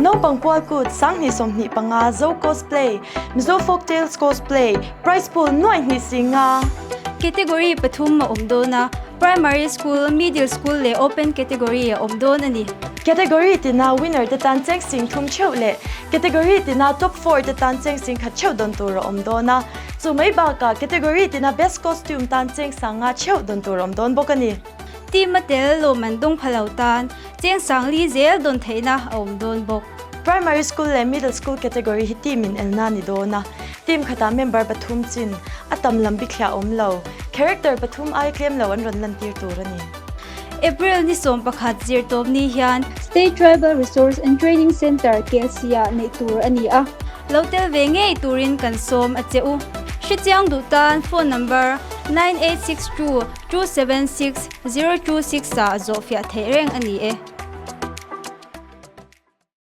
Naupang pual kut 2025 Zo Cosplay, Mizo Folktales Cosplay, Prize Pool 25,000. Category pathum a awm dawn a, Primary School, Middle School leh Open Category a awm dawn a ni. Category tina winner te tan cheng 30,000 theuh leh Category tina top four te tan cheng 10,000 theuh dawn tur a awm dawn a. Chu mai bakah Category tina Best Costume tan cheng 50,000 theuh dawn tur a awm dawn bawk a ni. Team a tel lawmman dawng pha lo tan cheng 40,000 zel dawn theihna a awm dawn bawk. Primary School leh Middle School category hi team in elna a ni dawn a, team khatah member pathum chin a tam lam bikthliah a awm lo. Character pathum ai tlem lo an rawn lantir tur a ni. April ni 11 zirtawp ni hian State Tribal Resource and Training Centre, KLC ah neih tur a ni a. Lo tel ve ngei turin kan sawm a che u. Hrechiang duh tan phone number 9862 276 026 ah zawhfiah theih reng a ni e.